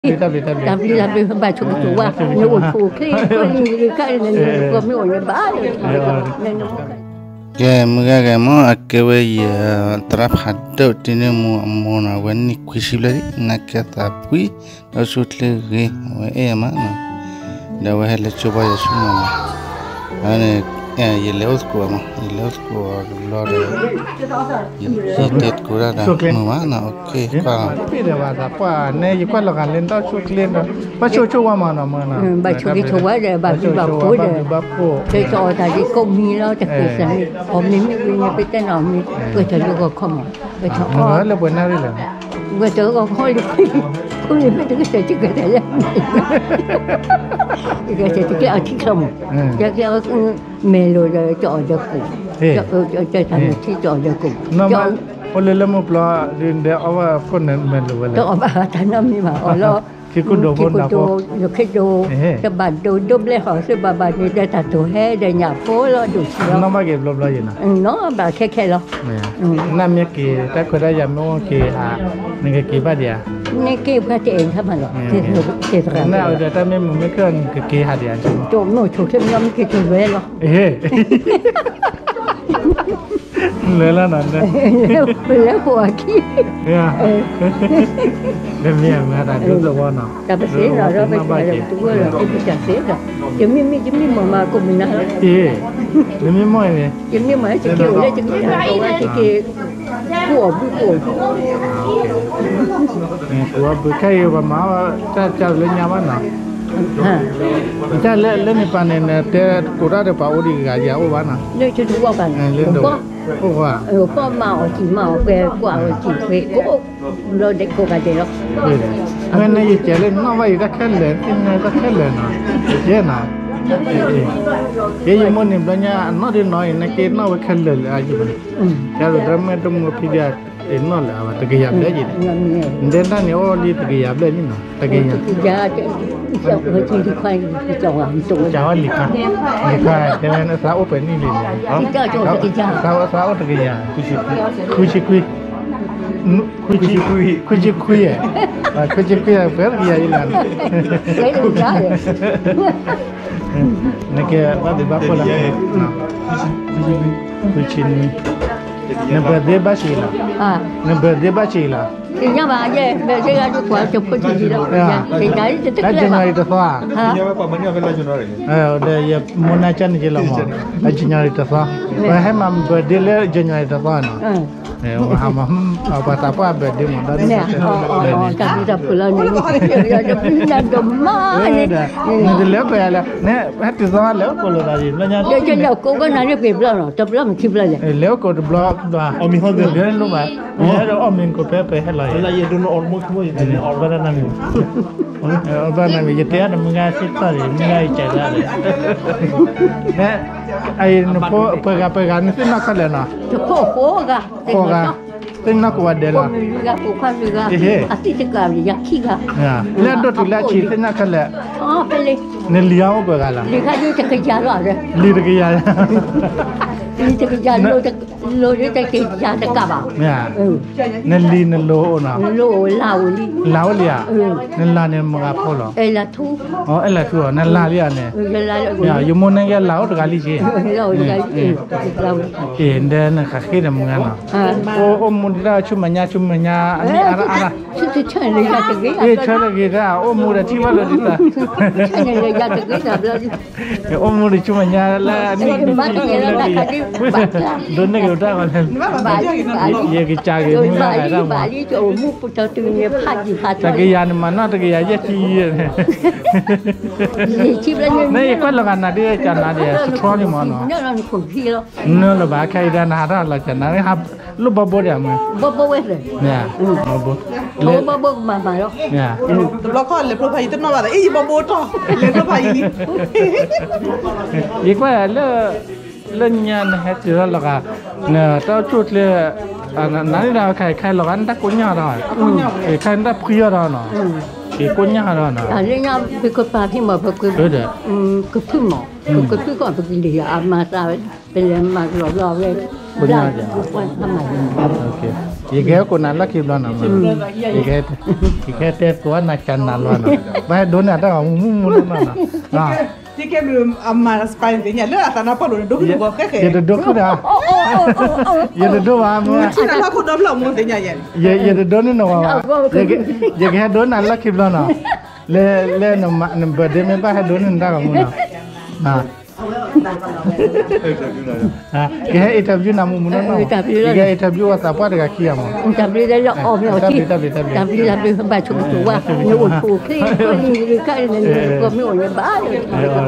တၢ်ဘျုးတၢ်ဘျုး တၢ်ဘျုးတၢ်ဘျုး ဘၣ်ဆိကမိၣ်ဝဲ နအိၣ်ဆိၣ်ချ့ နအိၣ်လံၤလံၤခါ နကမ့ၢ်အိၣ်လၢၤဘၣ်လၢ ကဲ မုၢ်ဂၤဂၤမ့ၢ် အကဲဝဲယ သရၣ်ဖးဒိၣ်တံၤန့ၢ်မူအမိၢ်နီၤ အဝဲနံၣ်ခွံဆံဘျဲၣ်လံ နကဲသးဖှံ ဒီးဆူၣ်ချ့ဂ့ၤ အဝဲအဲၣ်ယမးနီၤ ဒီးအဝဲဟဲလၢကၠိဘၣ်ယၤဆူမးနီၤ အဝဲန့ၣ် ယလဲၤအိၣ်သကိးမး ယလဲၤအိၣ်သကိးတဘျီဒီး ယတဲသကိးတၢ်ဒီး မုာ်မးနီၤ ကွၢ်လီၤ ယကွၢ်လီၤဂာ်လၢနတၢ်အိၣ်ဆူၣ်ချ့ဒီး ဘၣ်ဆိၣ်ဂ့ၤဆိၣ်ဝါမးနီၤ မုၢ်နီၤ ဘၣ်ဆိၣ်ဂ့ၤဆိၣ်ဝါဒီး ဘၣ်ဘျုးဘၣ်ဖှိၣ်ဒီး ကဲထီၣ်အီၤတၢ်ဒ်ကိးမံၤလီၤ တဃ့ၢ်စၢ်န့ၣ် အီၣ်မ့ၤမ့ၢ်ဝံၤန့ၣ် ပတဲနီၣ်မ့ၤ ပှဲၤထီၣ်လၢဂီၤခီမး ပှဲၤထီၣ်အီၣ် လၢပှဲၤနၣ်ရံၣ်လဲၣ် ပှဲၤထီၣ်ဂီၤခီလံ ခိၣ်န့ၣ်မ့ၢ်တကစၢ်တကစၢ်လဲၣ် တကစၢ်တကဲအီၤထံချီမး ယကဲအီၤ မဲာ်လိာ်ဒီးတအီၣ်ဒီးကူၣ် တၢ်မဲာ်ထံတအီၣ်ဒီးကူၣ် အိၣ်လၢလၢမုၢ်ပျီ ဒ်အီၣ်ဘၣ်ခိၣ်န့ၣ်မဲာ်လိာ်ဝဲလဲၣ် တအီၣ်ဘၣ်တၢ်နီတမံၤဘၣ် အီၣ်လီၤ ထံခိၣ်ဒိၣ်ဖိဒိၣ်ခိၣ်ဒိၣ် ယခိၣ်ဒိၣ် တဘၣ်ဒိၣ်ဒိၣ်ဘျဲၣ်ဟီၣ် သုဘၣ်ဘၣ်န့ၣ် ဒီးတၢ်တိၢ်ဟဲဒီးညၣ်ဖိလီၤဒိၣ်ဆံးလီၤ နီၣ်ဘၣ်က့ၤဘျီဘျီယံၤနီၤ နီၣ်ဘၣ်ခဲခဲလီၤ နမ့ၢ်က့ၤတၢ်ခွဲးတၢ်ယာ်မ့ၢ်အိၣ်က့ၤဧါ နကက့ၤဘၣ်ဒံးဧါ နက့ၤဖဲတအဲၣ်တၢ်မးလီၤ နအဝဲဒီးတၢ်မ့ၢ်မုာ်မ့ၢ်ခုၣ်နကက့ၤဟးဒံးဧါ တိၢ်နီၣ်ဆိၣ်ခဲမ့ၢ်မ့ၢ်က့ၤဆိၣ်လဲလီၤ လဲၤလီၤနီၤ လဲၤဃိအခံ တမ့ၢ်အမၤတၢ်ဒိၣ်သဝီနီၤ တၢ်ပစ့လီၤ ဒီးပစ့လီၤ တဝဲလီၤ တပစၢ်စ့လီၤ ယမ့ၢ်မ့ၢ်ယမ့ၢ်မၤမၤကိးမုၢ်နၤလီၤ နမ့ၢ်မ့ၢ်န့ၣ် ယမ့ၢ်မ့ၢ်ယက့ၤအိၣ်လၢယကစၢ်ကဝဲယက့ၤ ကူအီၣ်ဘုကူအီၣ်ဘု ကူအီၣ်ဘုခဲအံၤပမၤတၢ်ကၢ်လၢညါဘၣ်နီၤ တၢ်လၢလၢန့ၣ်ပၤန့ၣ် နတဲကိးတၢ်ဒီးပှၤအိၣ်ဒံးဂၤယၤအိၣ်ဘၣ်နီၤ လၢတဝီပၤန့ၣ် လၢတဝီ အိၣ်ဘၣ် ပှၤမၤအီၣ်စံၣ်မၤအီၣ်ပှဲၤ ကွၢ်အီၣ်စံၣ်ပှဲၤ ကိးဘျီဒဲးကိးဂၤဒဲးလီၤ မ့ၢ်နယကဲလၢနီၣ်ဘၣ်ယတၢ်ခဲလၢာ် သ့ၣ်ညါတၢ်ခဲလၢာ်နီၤ ယကဲနီၤ ကဲယမိၢ်န့ၣ်ဘျီညါအနီၣ်ဒ်နီၤအံၤ နက့နီၣ်ဝဲခဲလၢာ်လၢအယံၤဘၣ် ကဲဒီးတၢ်မ့ၢ်တမူဖံးဒံး အ့ၣ်နီၣ်လၢအဝဲတကယၤဘျဲၣ်ယံၤန့ၣ် နတဲတၢ်န့ၣ်အိၣ်လံတကယၤဘျဲၣ်န့ၣ်နီၤ တကယၤ ကၠီဝဲလံၤခါ လံၤခါ တဲဝဲသးအိၣ်ပှဲၤနံၣ်လံန့ၣ် သးအိၣ်တကယၤ ခွံဆံခွံ ခွံဆံခွံ ခွံဆံခွံ ခွံဆံခွံ ပှဲၤတကယၤယံၤလံန့ၣ် နကဲဘၣ်ဒံးဘၣ်ဖှိၣ်လီၤ ခွံဆံနွံ န birthday ဘၣ်ဆံးလီၤ န birthday ဘၣ်ဆံးလီၤ သ့ၣ်ညါဘၣ်ယဲ birthday ဂၤဒ်ကွၢ်တဖိတယံၤလီၤ သ့ၣ်ညါတကျဲဘၣ် January တသီဧါ ဒီးယ မိၢ်နါကၢ်န့ၣ်က့လီၤမး အ January တသီ ပဟဲမၤ birthday လၢ January တသီနီၤ ပှၤဟးမၤ ပှၤသးပှၢ် birthday မး ဒီး တၢ်ဘျုးတၢ်ဖှိၣ်လီၤန့ၣ် တၢ်ဘျုးတၢ်ဖှိၣ်လီၤန့ၣ် နတလဲၤအိၣ်ကၢ်ယၤလဲၣ် နဟဲတုၤသီလဲၤအိၣ်ကိးလိာ်သးဒ် ဘျီညါ လဲၤအိၣ်ကိးကနၤလၢပှဲၤဘျီနီၤ တဘျီမ့ၢ်ခံဘျီလဲၣ် လဲၤအိၣ်ကိးတဘျီဘျီ အီၣ်မ့ၤဟီဒီး လိၣ်ဘၣ် အီၣ်မ့ၤကိးဖဲပဟဲလီၤ ဘၣ်နမံၤ ဘၣ်နမံၤ ယတဲအါဒီးမုၢ်ဂၤစ့ၢ်ကီးန့ၣ် မုၢ်ဂၤယကးဒၣ်န့ၣ် န အံၤနဖိပှဲၤဂၤပှဲၤဂၤ နသ့ၣ်နီၣ်ခဲလၢာ်နီၤ တဖိဃိးဂၤ ဃိးဂၤ သ့ၣ်နီၣ်ကိးဂၤဒဲးလီၤ ကိးမုၢ်လွံၢ်ဂၤ ကိးခွါလွံၢ်ဂၤ အသံၣ်တကး ယၤခံဂၤ လၢအဒိၣ်တုၤလၢအဆံး သ့ၣ်နီၣ်ခဲလၢာ် နလံၤအအိၣ်ပှဲၤဂၤလီၤ လံၤခါဒ်တကယၤလီၤ လံၤတကယၤ လံၤတကယၤ လိၤဒ်တကယၤတကးဘၣ် နလံၤနလိၤအိၣ်နီၤ လၢအိၣ်လံ လၢအိၣ်လံဧါ နလၤန့ၣ်မတၤဖိလီၤ အဲၣ်လၤထူ အဲၣ်လၤထူဧါ နလၤလံဧါန့ၣ် ယမိၢ်န့ၣ်ကဲလၤအိၣ်တဂၤလံက့ အ့ၣ် နတဲနဃးဃ့ဒီးမုၢ်ဂၤနီၤ အိၣ်မူဒၣ်ဆူမဲာ်ညါဆူမဲာ်ညါ အနံၣ်အါအါ ဆၢဆၢဂ့ၤတၢ် အိၣ်မူဒီးထံၣ်ဘၣ်လၢဒ်တၢ် အိၣ်မူဒီးဆူမဲာ်ညါလၢအနံၣ် ဒိးန့ၢ်က့ၤတၢ်ဂီၤန့ၣ် ယကစၢ်က့ၤမုၢ်ဂၤတၢ်မး တကယၤန့ၣ်မၤနီၣ်တကယၤယဲၢ်ဆံယဲၢ်န့ၣ် နကွၢ်လီၤဂာ်နၤဒ်ကၢ်နၤဒ် စထြီန့ၣ်မးနီၤ နလီၤဘၣ်ခဲအံၤဒၣ်နဟးထီၣ်လီၤကၢ်နၤ ဟးလိၣ်ဘီဘိဒံးမး ဘီဘိဝဲ ဘီဘိ ဘီဘိကမၤမၤလီၤ တဘျီခီလဲၤဖျိဖးယံၤတနီၣ်ဘၣ်သး အံၤယဘီဘိထီၣ် လဲၤဖျိဖးယံၤ ယကွၢ်လၢ လၢညါနဟဲတုၤထီၣ်လီၤဂာ် နတၢ်အိၣ်ဆူၣ်အိၣ်ချ့ နၤန့ၣ်ဒီးခဲအံၤခဲအံၤလီၤဂာ် နတၢ်ကိးညါဒီး ခဲအံၤနတၢ်ဖှံအီၤဒီးနီၤ က့ၤကိးညါဒီးနီၤ လၢညါပကပၤဖံးမး ပက ဒီး ကဖုမး ပကဖုကီၢ် ပကလံၤအမၤသးဝဲ ပလဲၤမၤကလီၤဘျီဝဲ ဘျါ ပှၤမၤ က ယကဟဲကိးနၤလၢခံဘျီနီၤ, ယကဟဲတဲကိးနၤကနၤလီၤနီၤ, ဘၣ်ဟဲဒိးန့ၢ်တၢ်ဂီၤမူမူမူနီၤနီၤ, ယတဒိးခုဒီး, ယတဒိးဘၣ်မူ, ယတဒိးန့ၢ်နဝၤဘၣ်, ယကဟဲဒိးနၤလၢခံဘျီနီၤ, လၢ လၢန birthday မ့ၢ်ဘၣ်ဟဲဒိးန့ၢ်နတၢ်ဂီၤမူနီၤ ကဟဲ interview နၤမူမူနီၤနီၤ, ယကဟဲ interview အသးပှၢ်တဂၤခံဂၤမး, တၢ်ဘျုးတၢ်ဘျုးတၢ်ဘျုး, တၢ်ဘျုးတၢ်ဘျုး, ဘၣ်ဆိကမိၣ်ဝဲ, နအိၣ်ဆူၣ်အိၣ်ချ့ နကမ့ၢ်အိၣ်န့ၣ်ဘၣ်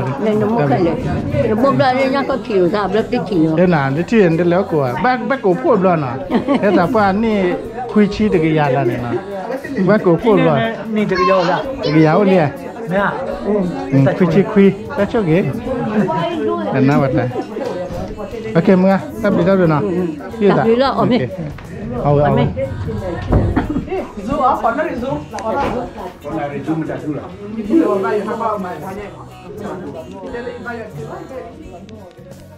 လၢ နမိၢ်ဖျၢၣ်လဲၣ်, နမိၢ်ဖျၢၣ်လၢညါကထံၣ်လိာ်သးဘျီတထံၣ်လီၤ, နထံၣ်န့ၣ်တလဲၤအိၣ်ကိး, ဘၣ်ကိးဖှိၣ်ဘျီနီၤ, ဟဲသးပှၢ်နံၣ်ခွံဆံတကယၤလၢန့ၣ်နီၤ, ဘၣ်ကိးဖှိၣ်ဘျီ, တကယၤအိၣ်လံ, ခွံဆံခွံ, တၢ်ဆိၣ်ဂ့ၤ, နဝဲတၢ်, မုၢ်ဂၤ တၢ်ဘျုးတၢ်ဘျုးနီၤ, ယသး, အဝဲအဝဲ Zoom off, နၣ်ရံၣ် Zoom off.